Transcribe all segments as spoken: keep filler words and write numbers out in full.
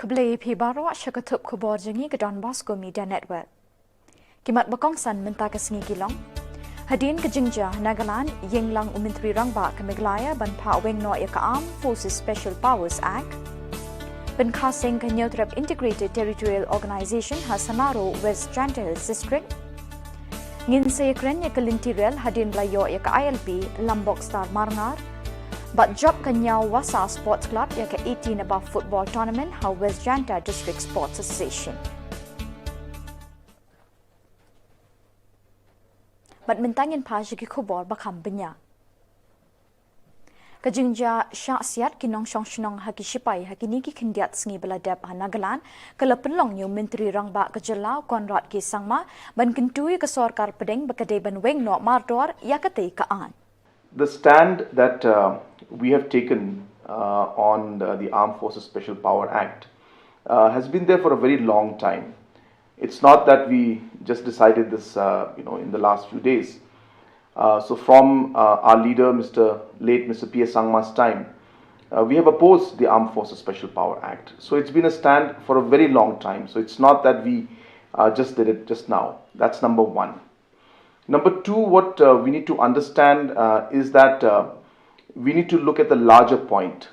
Khublei phi baroh sha ka thup khubor jong ngi ka Don Bosco Media Network. Ki mat ba kongsan mynta ka sngi ki long: Hadien ka jingjia ha Nagaland, ïeng lang u Myntri Rangbah ka Meghalaya ban phah weng noh ïa ka Armed Forces Special Powers Act. Pynkha seng ka Hynñiewtrep Integrated Territorial Organization ha Sanaro, West Jaintia Hills District. Ngin sa ïakren ïa ka lynti rel hadien ba la ïoh ïa ka I L P Lambok Star Marngar. Bad jop ka Ñiawasa Sports Club ïa ka eighteen above football tournament ha West Jaintia District Sports Association. Bad mynta ngin phai sha ki khubor ba kham bniah. Ka jingjia shah siat ki nongshong shnong ha ki shipai ha kine ki khyndiat sngi ba la dep ha Nagaland ka la pynlong ïa u Myntri Rangbah ka jylla u Conrad K Sangma ban kyntu ïa ka sorkar pdeng ba ka dei ban weng noh mardor ïa katei ka aiñ. The stand that uh, we have taken uh, on the, the Armed Forces Special Power Act uh, has been there for a very long time. It's not that we just decided this, uh, you know, in the last few days. Uh, so from uh, our leader, Mister late Mister P S Sangma's time, uh, we have opposed the Armed Forces Special Power Act. So it's been a stand for a very long time. So it's not that we uh, just did it just now. That's number one. Number two, what uh, we need to understand uh, is that uh, we need to look at the larger point.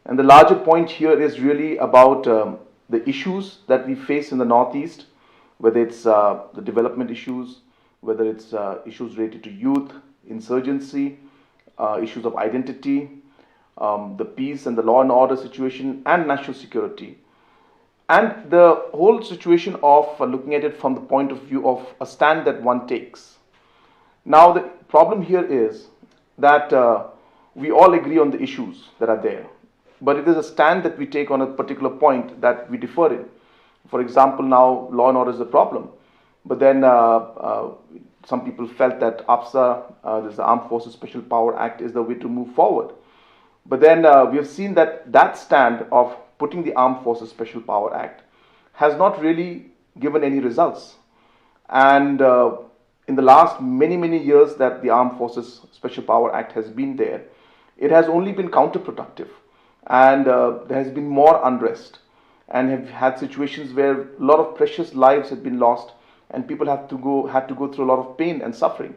And the larger point here is really about um, the issues that we face in the Northeast, whether it's uh, the development issues, whether it's uh, issues related to youth, insurgency, uh, issues of identity, um, the peace and the law and order situation, and national security. And the whole situation of uh, looking at it from the point of view of a stand that one takes. Now, the problem here is that uh, we all agree on the issues that are there, but it is a stand that we take on a particular point that we differ in. For example, now law and order is a problem, but then uh, uh, some people felt that AFSPA, uh, this Armed Forces Special Power Act, is the way to move forward. But then uh, we have seen that that stand of putting the Armed Forces Special Power Act has not really given any results. And uh, in the last many, many years that the Armed Forces Special Power Act has been there, it has only been counterproductive. And uh, there has been more unrest. And have had situations where a lot of precious lives have been lost and people have to go, had to go through a lot of pain and suffering.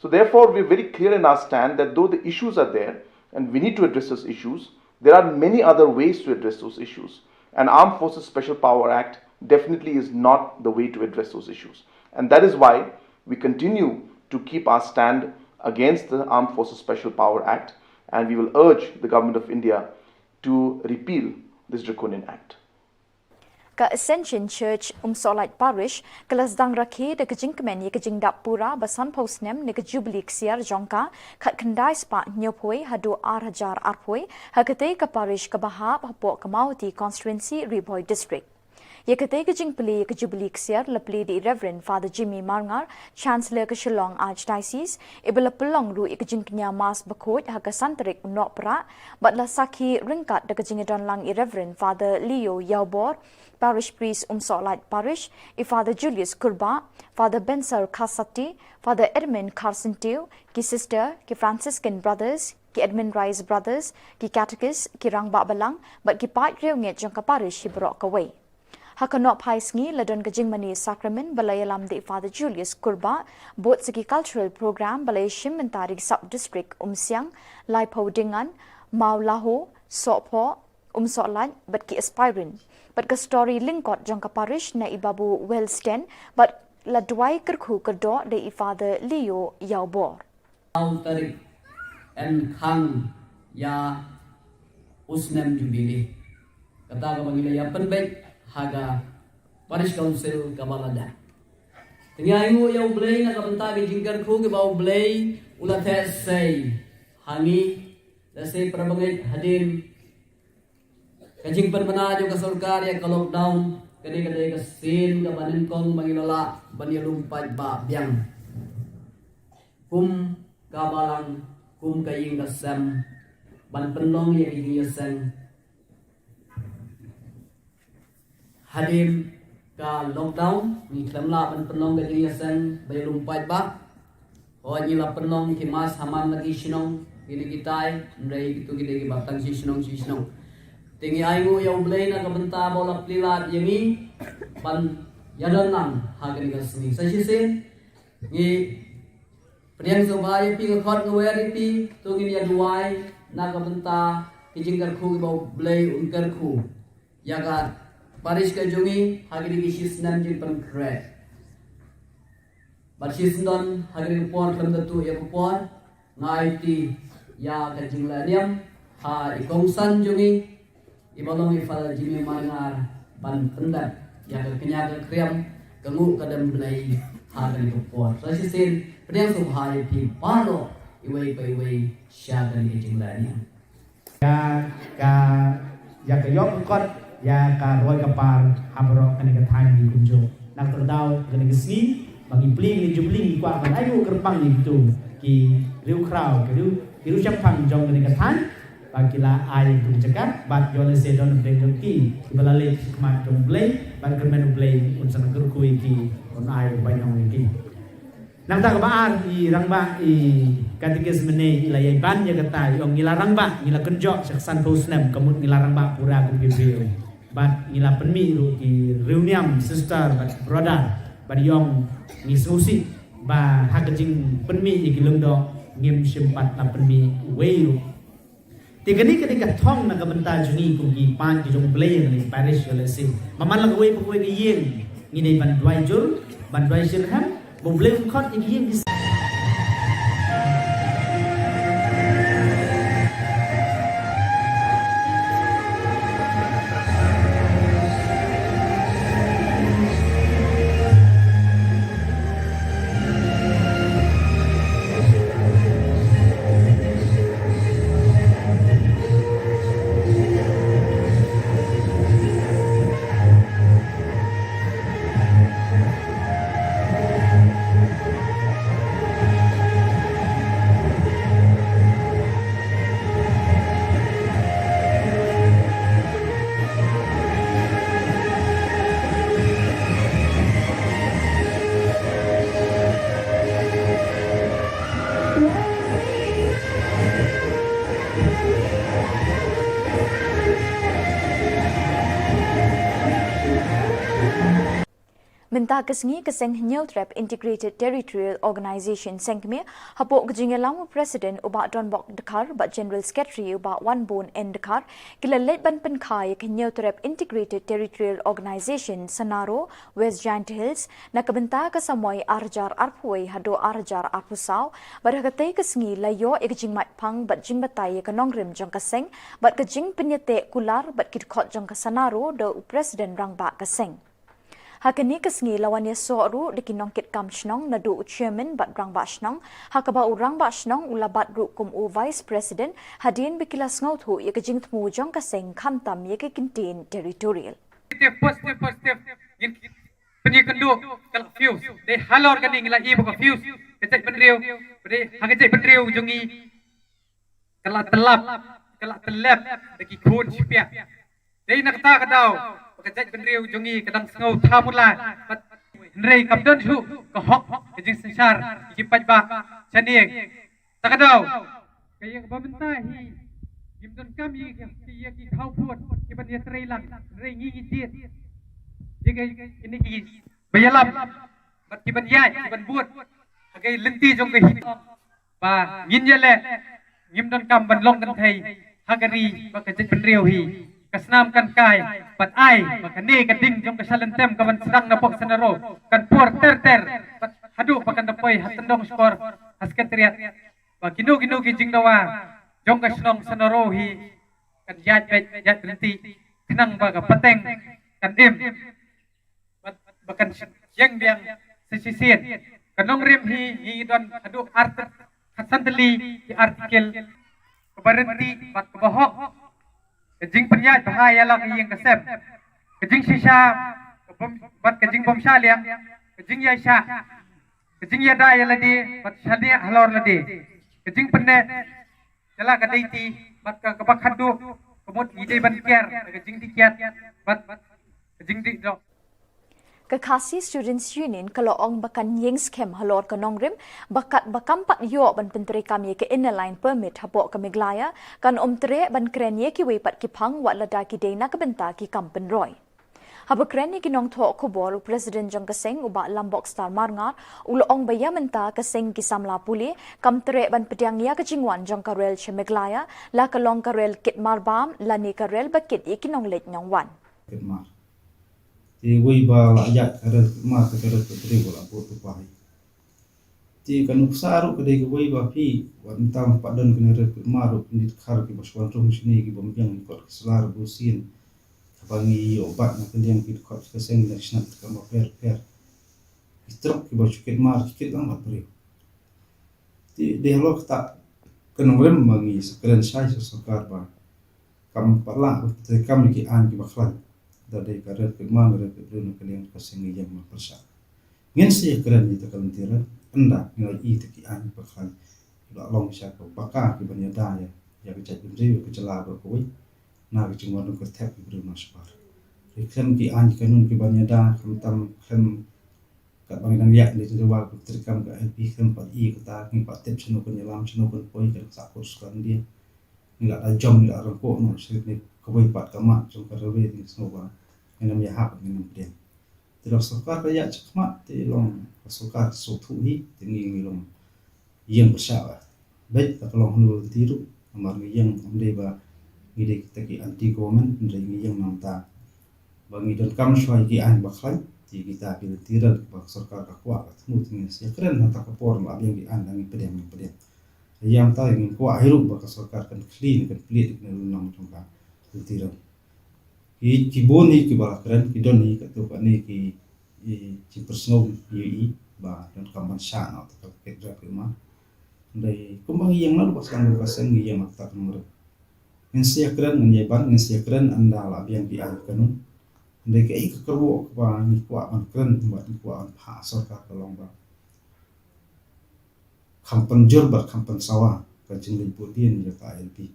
So therefore, we're very clear in our stand that though the issues are there and we need to address those issues, there are many other ways to address those issues. An Armed Forces Special Power Act definitely is not the way to address those issues. And that is why we continue to keep our stand against the Armed Forces Special Power Act, and we will urge the Government of India to repeal this draconian act. Ka Ascension Church Umsohlait Parish ka la sdang rakhe da ka jingkmen ïa ka jingdap pura ba sanphew snem na ka Jubilee Ksiar jong ka, khatkhyndai spah hynñiewphew haduh ar hajar arphew, ha katei ka parish kaba hap hapoh ka Mawhati Constituency, Ri Bhoi District. Ïa katei ka jingplie ïa ka Jubilee Ksiar la plie da i Reverend Father Jimmy Marngar, Chancellor ka Shillong Archdiocese, iba la pynlong ruh ïa ka jingkñia Mass bakhuid ha ka san tarik u Nohprah, bad la sakhi ryngkat da ka jingïadon lang i Reverend Father Leo Ïawbor, Parish Priest Umsohlait Parish, i Father Julius Kurbah, Father Bensar Kharsati, Father Edmund Kharsyntiew, ki Sister, ki Franciscan Brothers, ki Edmund Rice Brothers, ki Catechist, ki Rangbah Balang, bad ki paid riewngeit jong ka parish hi baroh kawei. Ha ka nohphai sngi la don ka jingmane sakramen ba la ïalam da i Father Julius Kurbah, bud sa ki cultural program ba la ïashim bynta da ki sub-district Umsiang, Laiphew Dingan, Mawlahoh, Sohphoh, Umsohlait bad ki aspirant. Bad ka story lyngkot jong ka parish na i Babu Wellston, bad la duwai kyrkhu kyrdoh da i Father Leo Ïawbor. Saw tarik yn khang ïa u snem Jubilee. Kata kaba ngi la ïa pynbeit ha ka Parish Council kaba la dep. Te ngi ainguh ïa U Blei na ka bynta ki jingkyrkhu kiba U Blei u la theh sei ha ngi, lehse para bangeit, hadien ka jingpynbna jong ka sorkar ïa ka lockdown, ka dei, ka dei ka sien kaba nyngkong ba ngi la lah ban ïalum paidbah biang kum ka balang, kum ka ïing ka sem, ban pynlong ïa ka jingïaseng. Hadien ka lockdown ngi khlem lah ban pynlong ka jingïaseng ba ïalum paidbah. Hooid, ngi la pynlong ki mass ha man la ki shnong, kine ki tai, hynrei kito ki dei kiba tang shi shnong shi shnong. Te ngi ai nguh ïa U Blei na ka bynta ba u la plie lad ïa ngi ban ïadon lang ha kane ka sngi. Sa shisien ngi pdiang sngewbha ïa phi, nga khot nga wer ïa phi, to ngin ïa duwai na ka bynta ki jingkyrkhu kiba U Blei un kyrkhu ïa ka parish ka jong ngi ha kine ki shi snem jingpynkhreh. Bad shisyndon ha kane ka por khlem da tuh ïa ka por, nga aiti ïa ka jingleh niam ha i kongsan jong ngi, i ba long i Father Jimmy Marngar, ban pyndep ïa ka kñia ka kriam, ka nguh ka dem Blei ha kane ka por. Sa shisien pdiang sngewbha ïa phi baroh, iwei pa iwei, sha kane ka jingleh niam. Ïa ka, ïa ka ïoh ka kot, ïa ka roi ka par ha baroh kane ka thaiñ hi kumjuh. Na kata ka daw kane ka sngi ba ngi plie kane ka jubili, ngi kwah ban ai nguh kyrpang ïa kito ki riewkhraw, ki riew, ki riew shemphang jong kane ka thaiñ ba ki la ai ïa kito ki jaka, bad ïoh lehse don na pdeng jong ki kiba la leit shakhmat jong U Blei, bad kyrmen U Blei un sa nang kyrkhu ïa ki, un ai u bainong ïa ki. Nangta kaba ar, i rangbah, i katekis mynne i la ïai ban ïa kata, i ong ngi la rangbah, ngi la kynjoh sha ka sanphew snem, ka mut ngi la rangbah pura kum ki briew. Bad ngi la pynmih ruh ki riewniam, sister bad brother, bad i ong ngi sngewsih ba ha ka jingpynmih ïa ki lyngdoh ngim shym pat la pynmih uwei ruh. Te kane ka dei ka thong na ka bynta jong ngi kum ki paid ki jong U Blei ha kane ka parish, ïoh lehse ba man la kawei pa kawei ka ïing ngi dei ban duwai jur, ban duwai shitrhem ba U Blei un khot ïa ki ïing ki Mynta ka sngi ka seng Hynñiewtrep Integrated Territorial Organization Sengkmie hapoh ka jingïalam u President u Bah Donbok Dkhar bad General Secretary u Bah Wanbun N Dkhar ki la leit ban pynkha ïa ka Hynñiewtrep Integrated Territorial Organization Sanaro West Jaintia Hills na ka bynta ka samoi ar hajar arphew wei haduh ar hajar arphew saw, bad ha katei ka sngi la ïoh ïa ka jingmait phang bad jingbatai ïa ka nongrim jong ka seng bad ka jingpynïateh kular bad ki dkhot jong ka Sanaro da u President Rangbah ka seng. Ha kane ka sngi la wan ïasoh ruh da ki nongkitkam shnong naduh u Chairman bad Rangbah Shnong, ha kaba u Rangbah Shnong u la bat ruh kum u Vice President hadien ba ki la sngewthuh ïa ka jingthmu jong ka seng khamtam ïa ka kyntien Territorial. Positive, positive, positive. Ngin pynïakynduh ka la fuse. Dei halor kane ngi la ïohi ba ka fuse ka jaitbynriew, ba dei ha ka jaitbynriew jong ngi ka la tyllap, ka la tyllep da ki khun shipiah. Dei na kata ka daw ba ka jaitbynriew jong ngi ka dang sngew thamula bad hynrei kam don shuh ka hok ka jingsynshar ïa ki paidbah. Shane ta ka daw ka ïa kaba mynta hi ngim donkam ïa ki, ïa ki khawpud kiban ïatrei lang, hynrei ngi ngi jied ïa ki, ïa kine ki ba ïalam bad kiban ïaid kiban bud ha ka lynti jong ka hi. Ba ngin ïaleh, ngim donkam ban long kynthei ha ka ri bad ka jaitbynriew hi. Ka snam kan kai bad ai ba kane ka ding jong ka Shalynntem kaban sdang na pok Sanaro kan por ter ter bad haduh ba kan da poi ha tyndong shkor ha Secretariat. Ba kino kino ki jingdawa jong ka shnong Sanaro hi kan ïaid beit ïaid ryntih khnang ba ka pateng kan im. Bad ba kan sheng biang sa shisien. Ka nongrim hi ngi don haduh artik, khatsan tylli ki article, kaba ryntih bad kaba hok. Ka jingpynïaid bha ïa la ka ïing ka sem, ka jingshisha, ka bym, bad ka jingbymshah liang, ka jingïaishah, ka jingïada ïa lade bad shaniah halor lade, ka jingpynneh ïa la ka deiti bad ka, kaba khatduh ka mut ngi dei ban kiar ka jingdih kiad bad ka jingdih doh. Ka Khasi Students Union ka la ong ba kan ïeng skhem halor ka nongrim ba katba kam pat ïoh ban pyntreikam ïa ka Inner Line Permit hapoh ka Meghalaya, kan ym treh ban kren ïa kiwei pat ki phang wat lada ki dei na ka bynta ki kam pynroi. Haba kren ïa ki nongthoh khubor, u President jong ka seng, u Bah Lambokstar Marngar, u la ong ba ïa mynta ka seng ki samla pule kam treh ban pdiang ïa ka jingwan jong ka rel sha Meghalaya, la ka long ka rel kit marbam lane ka rel ba kit ïa ki nongleit nongwan. Kit mar. Te wei ba la ïaid ka rel kit mar, ka rel kit briew ba la bud tu pahi. Te ka nuksa ruh ka dei kawei ba phi, wat mynta pat don kane rel kit mar ruh, pynit khar kiba shu wan rung shane kiba ym biang ki kot ki sla ruh bunsien. Kaba ngi ïoh bat na ka liang ki kot ka seng na shnat ka ma per per. Ki trok kiba shu kit mar ki kit lang bad briew. Te dei halor kata ka nongrim ba ngi sa kren shai sha sorkar ba kam pat lah ban pyntreikam ïa ki aiñ kiba khlaiñ. Da dei ka rel kit mar, rel kit briew na ka liang ka seng ngi ïeng ban pyrshah. Ngin sa ïakren ïa ta ka lynti rel, ynda ngi la ïohi ïa ki aiñ kiba khlaiñ. Ki la long sha ka baka kiban ïada ïa, ïa ka jaitbynriew, ïa ka jylla baroh kawei. Na ka jingwan ka thep ki briew na shabar. Ri khlem ki aiñ ki kanun kiban ïada, khamtam khlem katba ngi dang ïaid na ka jingwan ka treikam ka I L P, khlem pat ïohi kata, ngi pat tip shano kan ïalam, shano kan poi, kan sahkut sukar India. Ngi la da jam, ngi la rangkut noh, sha kane kawei pat ka mat jong ka railway, ngi sngew ba ngin ym ïahap, ngin ym pdiang. Te lada sorkar ka ïaid shakhmat, te long ka sorkar ka sngewthuh hi, te ngi, ngi long ïeng pyrshah ba beit la ka long hangno lynti ruh, namar ngi ïeng ym dei ba ngi dei kita ki anti government, hynrei ngi ïeng namar ba ngi donkam shuwa ïa ki aiñ ba khlaiñ, te kita ki lynti rel ba ka sorkar ka kwah ka thmu, te ngin sa ïakren ha kata ka por, la biang ki aiñ, la ngi pdiang, ngi pdiang. Ïa kata ngin kwah hi ruh ba ka sorkar kan khlieh, kan plie ïa kane ka lynnong jong ka lynti rel. Ki, ki bun hi kiba la kren, ki don hi katto katne ki, ki jingpyrsngew ïa i ba donkam ban shah noh ta ka kit rel kit mar. Hynrei kumba ngi ïeng na ka seng, ka seng ngi ïeng na kata ka nongrim. Ngin sa ïakren, ngin ïa ban, ngin sa ïakren ynda la biang ki aiñ kanun. Hynrei kaei ka kyrwoh kaba ngi kwah ban kren, ba ngi kwah ban phah sorkar ka long ba kham pynjur bad kham pynsawa ka jingleit bud dien ïa ka I L P.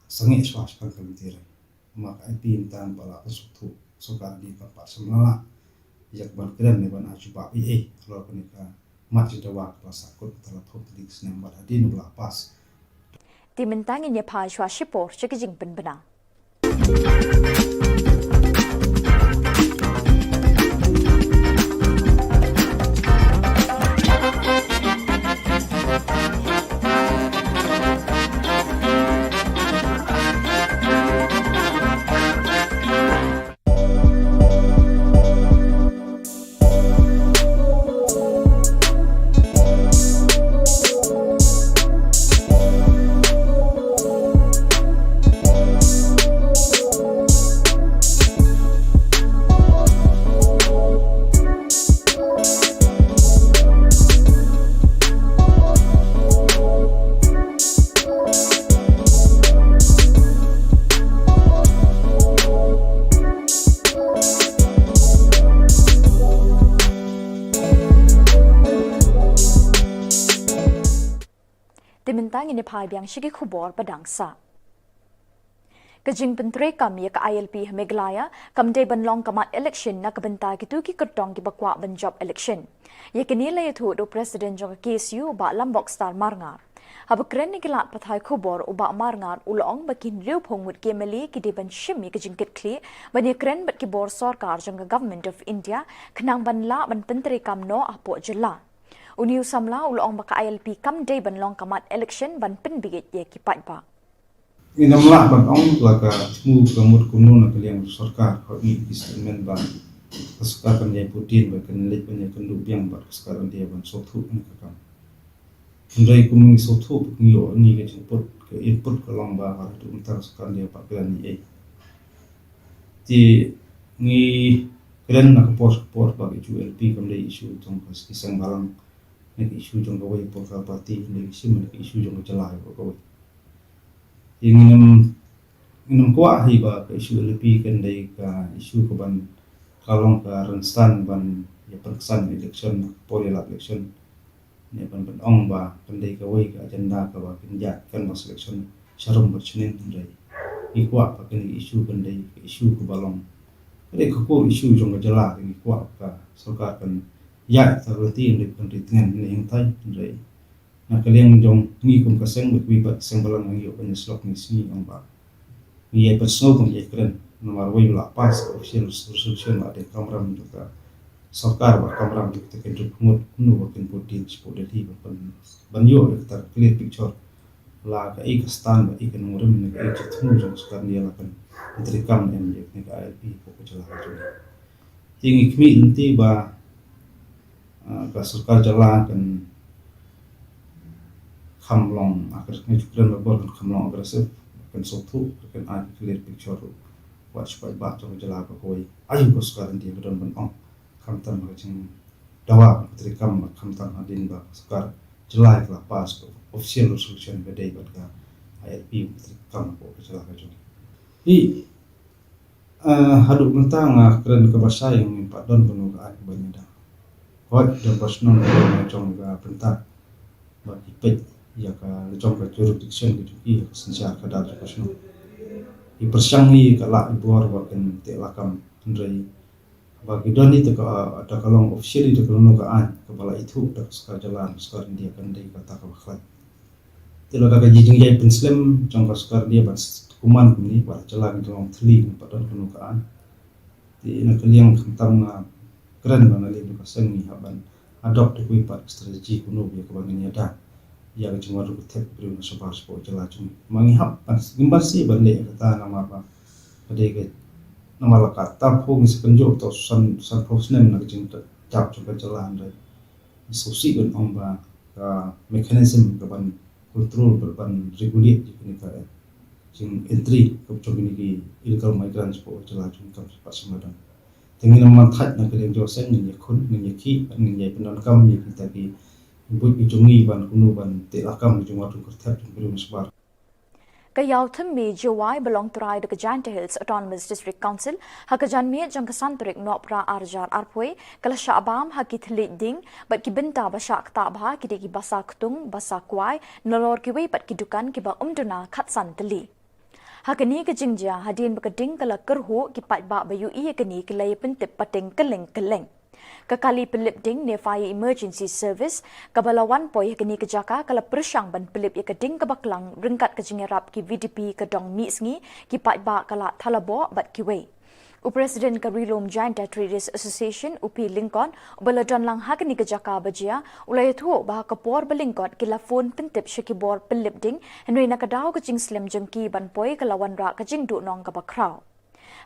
Sangeh shuwa shaphang ka lynti rel. Namar ka I L P mynta ba la pynsngewthuh sorkar India kam pat shym la lah ïa ka ban kren ne ban ai jubab ei ei halor kane ka mat jingdawa kaba sahkut mynta la phew tarik snem bad hadien ba la pass. Te mynta ngin ïa phai shuwa shipor sha ka jingpynbna. Te mynta ngin ïa phai biang sha ki khubor ba dang sah. Ka jingpyntreikam ïa ka I L P ha Meghalaya kam dei ban long ka mat election na ka bynta kito ki kyrtong kiba kwah ban jop election. Ïa kane la ïathuh da u President jong ka K S U, Bah Lambokstar Marngar. Haba kren ïa ki lad pathai khubor, u Bah Marngar u la ong ba ki hynriewphew ngut ki M L A ki dei ban shim ïa ka jingkitkhlieh ban ïakren bad ki bor sorkar jong ka Government of India khnang ban lah ban pyntreikam noh hapoh jylla. Une u samla u la ong ba ka I L P kam dei ban long ka mat election ban pynbieit ïa ki paidbah. Ngin ym lah ban ong la ka thmu ka mut kumno na ka liang sorkar, hooid ngi ïohi ki statement ba ka sorkar kan ïai bud dien ba kan leit ban ïakynduh biang bad ka sorkar India ban sngewthuh kane ka kam. Hynrei kum ngi sngewthuh ba ngi ïoh ngi ka jingput, ka input ka long ba haduh mynta ka sorkar India pat kren ei ei. Te ngi kren na ka por ka por ba ka issue I L P kam dei issue jong ka ki seng balang, ne ka issue jong kawei political party, ne ka issue, ne ka issue jong ka jylla baroh kawei. Te ngin ym, ngin ym kwah hi ba ka issue I L P kan dei ka issue kaban ka long ka rynsan ban ïa pynksan election, ka por ïalap election. Ne ban, ban ong ba kan dei kawei ka agenda kaba kin ïaid kan ba selection sharum bad shaneng, hynrei ngi kwah ba kane ka issue kan dei ka issue kaba long Ka dei ka core issue jong ka jylla, ngi kwah ka sorkar kan ïaid ka lynti hynrei kan ri tngen ne ïeng thai hynrei na ka liang jong ngi kum ka seng bad kiwei pat seng balang ngi ïoh ban ïasyllok ngi sngi ong ba ngi ïai pynsngew kum ïai kren namar wei la pass ka official resolution la dei kamram jong ka sorkar bad kamram jong ka tngen jong ka ngut kumno ba kin bud dien shapoh Delhi ban ban ban ïoh ïa kata ka clear picture la ka ei ka stand ba ei ka nongrim ne ka ei ka jingthmu jong ka sorkar India la kan treikam em ïa kane ka I L P hapoh ka jylla ka jong ngi. Te ngi khmih lynti ba ah, ka sorkar jylla kan kham long, ah, ka ngi ju kren ba bor kan kham long aggressive, kan sngewthuh, kan ai ka clear picture ruh. Wat shu paidbah jong ka jylla ba kawei aïu ka sorkar India ka don ban ong. Khamtam ha ka jingdawa ka treikam bad khamtam hadien ba ka sorkar jylla ka la pass ka official resolution ba dei bad ka I L P ka treikam hapoh ka jylla ka jong ngi. Hi, ah, haduh mynta nga kren kaba shai, ngim pat don kano ka aiñ kaba ngi ïada. Hooid, don ba shnong ba jong ka bynta ba ki peit ïa ka la jong ka jurisdiction ka jong ki, ïa ka synshar khadar jong ka shnong. I pyrshang hi ka lah i bor ba kin teh lakam, hynrei ba ki don hi te ka, ah, da ka long officially da ka long ka aiñ kaba la ithuh da ka sorkar jylla, sorkar India kan dei kata kaba khlaiñ. Te lada ka jingïai pynslem jong ka sorkar India ban s-, kumne kumne, ba la jylla ngi jong thylli ngi pat don kano ka aiñ. Te na ka liang khamtam nga kren ba na liang ka seng ngi hap ban adopt da kawei pat ka strategy kumno ba ïa kaba ngin ïada ïa ka jingwan ruh ka thep briew na shabar shapoh jylla jong ngi. Ma ngi hap ban ngim ban sngewbha ban leh ïa kata namar ba ka dei ka namar la katta phew ngi sa kynjoh to san, sanphew snem na ka jingjap jong ka jylla hynrei ngi sngewsih ban ong ba ka mechanism ka ban control, ban, ban regulate ïa kane ka jing entry ka jong kine ki illegal migrants hapoh jylla jong ngi kam pat sngewdon. Te ngin ym man thait na ka liang jong seng, ngin ïakhun, ngin ïakhih, ngin ïai pyndonkam ïa kita ki buit ki jong ngi ban kumno ban teh lakam ka jingwan ruh ka thep jong briew na shabar. Ka Ïaw Thymme Jowai ba long trai da ka Jaintia Hills Autonomous District Council ha ka janmiet jong ka san tarik Nohprah arhajar arphew wei ka la shah bam ha ki thylliej ding bad ki bynta ba shah ktah bha ki dei ki basa ktung, basa kwai, nalor kiwei pat ki dukan kiba ym duna khatsan tylli. Ha kane ka jingjia hadien ba ka ding ka la kyrhuh, ki paidbah ba ïohi ïa kane ki la ïa pyntip pateng kylleng kylleng. Ka kali pynlip ding ne Fire Emergency Service kaba la wan poi ha kane ka jaka ka la pyrshang ban pynlip ïa ka ding kaba klang ryngkat ka jingïarap ki V D P ka dong mihsngi, ki paidbah ka la thalaboh bad kiwei. U President ka Ri-lum Jaintia Traders Association, u P Lyngkot, uba la don lang ha kane ka jaka ba jia, u la ïathuh ba ha ka por ba lyngkot ki la phone pyntip sha ki bor pynlip ding, hynrei na ka daw ka jingslem jong ki ban poi ka la wanrah ka jingduhnong kaba khraw.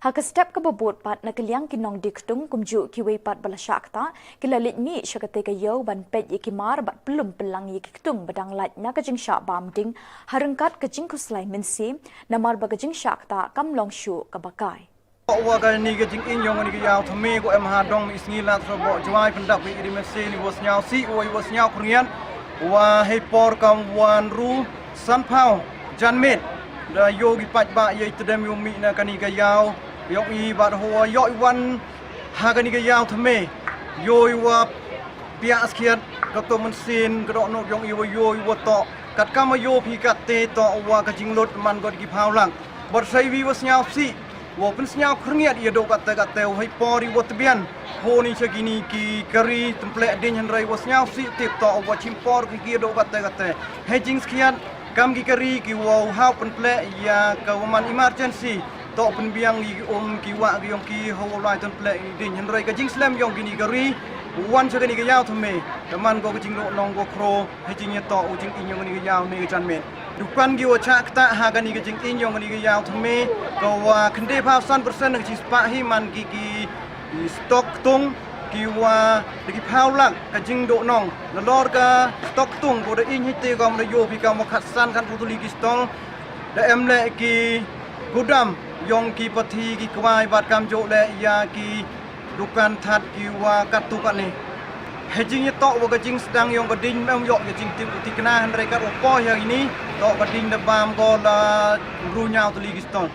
Ha ka step kaba bud pat na ka liang ki nongdie ktung kumjuh kiwei pat ba la shah ktah, ki la leit mih sha katei ka ïew ban peit ïa ki mar bad pynlum pynlang ïa ki ktung ba dang lait na ka jingshah bam ding, ha ryngkat ka jingkhuslai mynsiem, namar ba ka jingshah ktah kam long shuh kaba kai. Wa kane ka jingïeng jong kane ka Ïaw Thymme ka em ha dong mihsngi Ladthadlaboh Jowai pyndap ïa i mynsiem, i wa sñiawsih, wa i wa sñiaw khyrngiat, wa hei por kam wan ru sanphew janmiet. Da ïoh ki paidbah ïa i tdem ïoh mih na kane ka ïaw, ïoh i bad hawa ïoh i wan ha kane ka Ïaw Thymme. Ïoh i wa piah skhiat, ka to mynsiem, ka dohnud ïoh i wa ïoh i wa toh. Katkam wa ïoh phi katte toh wa ka jinglut man got ki phew lak. Bad sa i wi wa sñiawsih, wa pynsñiaw khyrngiat ïa doh katte katte, wa hei por i wa tbian. Ho ni cha kini ki kari tympleh ding hynrei wa sñiawsih tip toh wa chim por ki ki ïa doh katte katte. Hei jingskhiat, kam ki kari ki wa u hau pynpleh ïa ka wa man emergency. Toh pynbiang ïa ki um ki wah ki yong ki ha wa lai tympleh ding hynrei ka jingslem yong kini kari. Wan cha kani ka Ïaw Thymme. Ka man ko ka jingdohnud ko khro. Hei jingïatoh u jingïeng yong kani ka ïaw ne ka janmiet. Dukan ki wa chah ktah ha kani ka jingïeng yong kani ka Ïaw Thymme. Ka wa khyndai phew san percent ka jingspah hi man ki ki stock ktung ki wa da ki phew lak ka jingdohnud. Nalor ka stock ktung ko da ïeng hi te kam da ïoh phi kam wa khatsan khatphew tylli ki stall. Da em leh ki gudam yong ki pathi ki kwai bad kamjooh leh ïa ki dukan that ki wa katto katne. Hei jingïatoh wa ka jingsdang yong ka ding mem ïoh ka jingtip u thikna hynrei kat wa poi ha ini toh ka ding da bam ko la ru ñiaw tylli ki stall.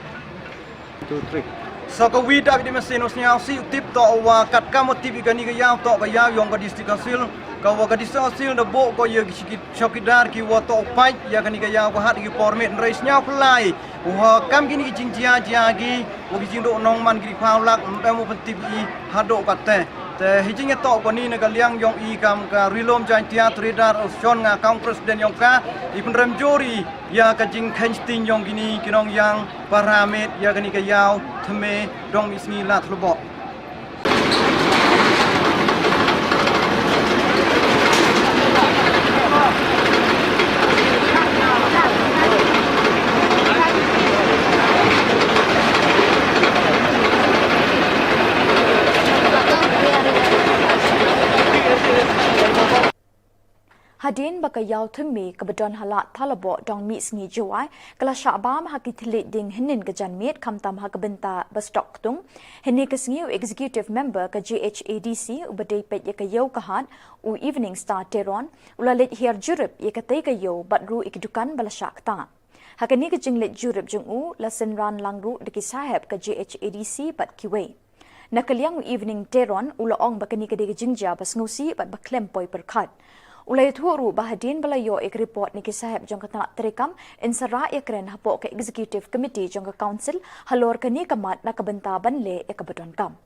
Two, three. Sa ka wi da ka di masin u sniaw si u tip to wa kat kam u tip i kani ka yaw to ka yaw yong ka district council. Ka wa ka district council da bo ko ya ki chiki-, chowkidar ki wa to u pait ya kani ka yaw ka hat ki por met nrai sniaw phlai. Wa kam kini ki jingjia jia ki wa ki jingdo nong man ki phaw lak em u pyntip i hado ka te. Te hi jing ya to ko ni na ka liang yong i kam ka Rilum Jaintia Traders Association nga kam president yong ka i pynrem jori ya ka jingkhein sting yong kini ki nong yang para met ya kani ka yaw thymme dong mi sngi la thlubok. Hadien ba ka yaw thymme ka ba don ha Lad Thalaboh dong mi sngi Jowai ka la shah bam ha ki thylliej ding hynnin ka janmiet khamtam ha ka bynta ba stok ktung. Hynne ka sngi u executive member ka J H A D C u ba dei peit ya ka yaw ka hat u Evening Star Teron u la leit hiar jurip ya ka tei ka yaw bad ru i ki dukan ba la shah kta. Ha kani ka jingleit jurip jong u la synran lang ru da ki saheb ka J H A D C bad kiwei. Na ka liang u Evening Teron u la ong ba kani ka dei ka jingjia ba sngewsih bad ba khlem poi pyrkhat. U la ïathuh ru ba hadien ba la ïoh ïa ka report na ki saheb jong ka tnat treikam yn sa rah ïakren hapoh ka executive committee jong ka council halor kani ka mat na ka bynta ban leh ïa ka ba donkam.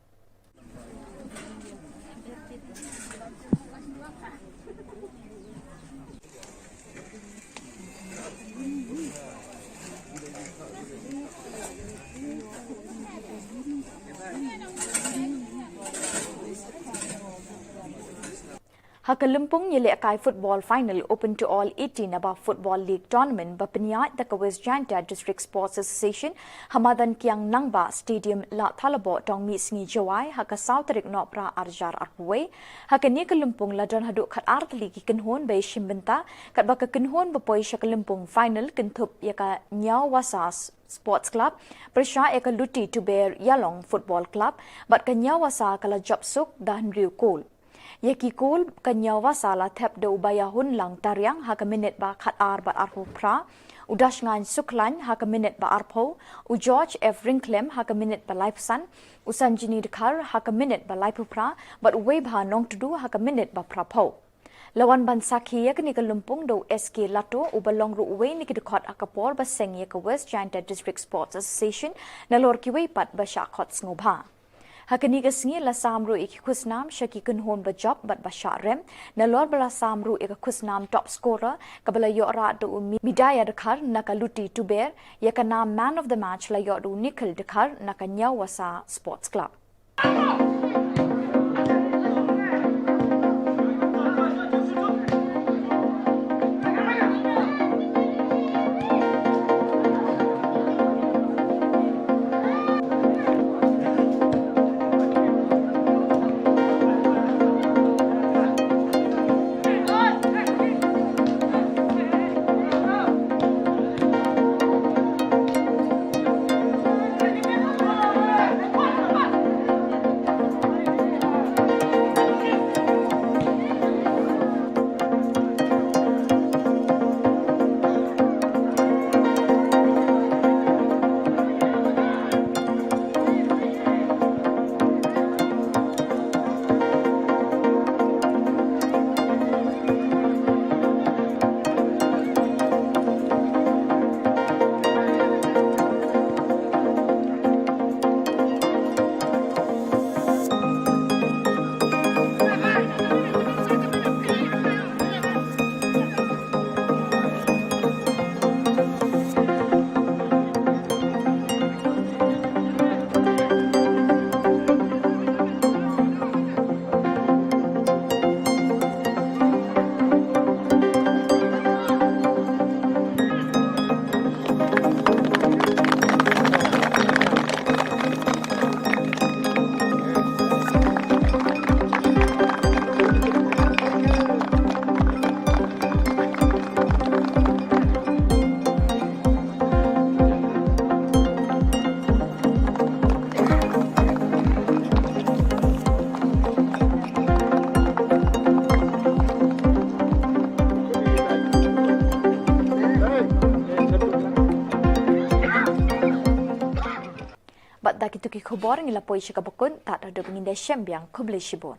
Ha ka lympung ïalehkai football final open to all eighteen above football league tournament ba pynïaid da ka West Jaintia District Sports Association ha madan Kiang Nangbah Stadium Lad Thalaboh dong mi sngi Jowai ha ka saw tarik Nohprah arjar arphew wei. Ha kani ka lympung la don haduh khat ar tylli ki kynhun ba ïashim bynta katba ka kynhun ba poi sha ka lympung final kynthup ïa ka Ñiawasa Sports Club pyrshah ïa ka Luti Tuber Ïalong Football Club bad ka Ñiawasa ka la jop suk da hynriew kol. Ïa ki kol ka Ñiawasa la thep da u Bayahunlang Tariang ha ka minit ba khat ar bad arphew phra, u Dashngaiñ Sukhlain ha ka minit ba arphew, u George F Ryngkhlem ha ka minit ba laiphew san, u Sanjini Dkhar ha ka minit ba laiphew phra bad u Weibha Nongtdu ha ka minit ba phraphew. La wan ban sakhi ïa kani ka lympung da u S K Lato u ba long ruh uwei na ki dkhot ha ka por ba seng ïa ka West Jaintia District Sports Association nalor kiwei pat ba shah khot sngewbha. Ha kani ka sngi la sam ruh ïa ki khusnam sha ki kynhun ba jop bad ba shah rem nalor ba la sam ruh ïa ka khusnam top scorer kaba la ïoh rah da u Mi-, Midaya Dkhar na ka Luti Tuber, ïa ka nam man of the match la ïoh da u Nikhil Dkhar na ka Ñiawasa Sports Club. Bad da kitu ki khubor ngi la poi sha kaba kut, tad haduh ba ngin da shem biang, khublei shibun.